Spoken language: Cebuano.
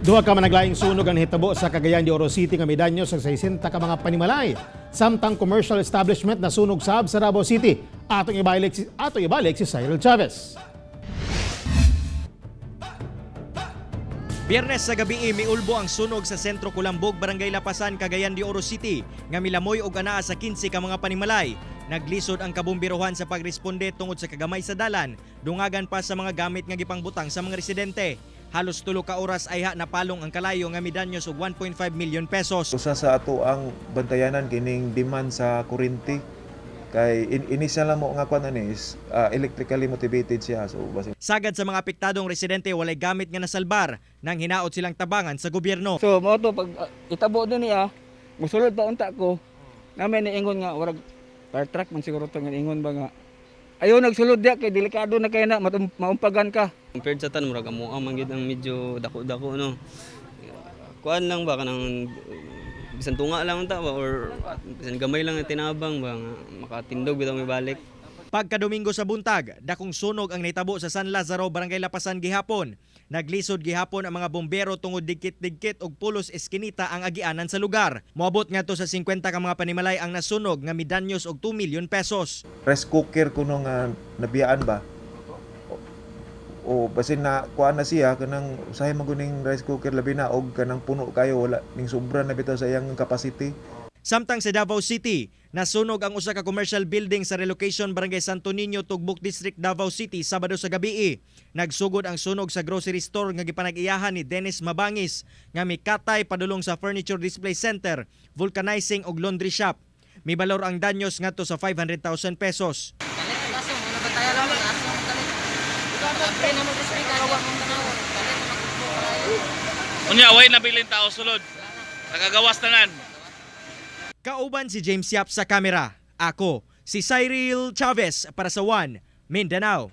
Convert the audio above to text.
Duha ka managlaing sunog ang nahitabo sa Cagayan de Oro City nga midanyo sa 60 ka mga panimalay. Samtang commercial establishment nasunog sab sa Davao City. Atong ibalik si Cyril Chavez. Biyernes sa gabi, miulbo ang sunog sa sentro Kulambog, Barangay Lapasan, Cagayan de Oro City, nga milamoy og anaa sa 15 ka mga panimalay. Naglisod ang kabumbirohan sa pagresponde tungod sa kagamay sa dalan, dungagan pa sa mga gamit nga gipangbutang sa mga residente. Halos 3 ka oras ayha napalong ang kalayo nga midanyos og 1.5 million pesos. Usa sa ato ang bantayanan kining demand sa kuryente kay initial lang mo nga kwan ani is electrically motivated siya, so basi Sagad sa mga apektadong residente, walay gamit nga nasalbar nang hinaot silang tabangan sa gobyerno. So mao to pag itabo din niya, musulod pa unta ko. Namin niingon nga warag fire truck man siguro to nga ingon ba nga. Ayo nagsulod diya kay delikado na kay na maumpagan ka. Compared sa tan, murag amo man gid ang medyo dako-dako, no. Kuan lang ba, kanang bisan tunga lang unta ba or bisan gamay lang ang tinabang ba nga makatindog bitaw may balik. Pagkadomingo sa buntag, dakong sunog ang nahitabo sa San Lazaro, Barangay Lapasan gihapon. Naglisod gihapon ang mga bombero tungod digkit-digkit og pulos eskinita ang agianan sa lugar. Moabot ngadto sa 50 ka mga panimalay ang nasunog nga midanyos og 2 milyon pesos. Rice cooker kuno nga nabiyaan ba o basin na kuan na siya, kanang usahay man guning rice cooker, labi na og kanang puno kayo, wala ning sobra na bitaw sa iyang capacity. Samtang sa Davao City, nasunog ang usa ka commercial building sa relocation, Barangay Santo Niño, Tugbok District, Davao City, Sabado sa gabi. Nagsugod ang sunog sa grocery store nga gipanag-iyahan ni Dennis Mabangis nga mikatay padulong sa furniture display center, vulcanizing ug laundry shop. Mibalor ang danyos ngadto sa 500,000 pesos. Unya, way nabilin tao sulod. Nagagawas tanan. Kauban si James Yap sa kamera. Ako, si Cyril Chavez para sa One Mindanao.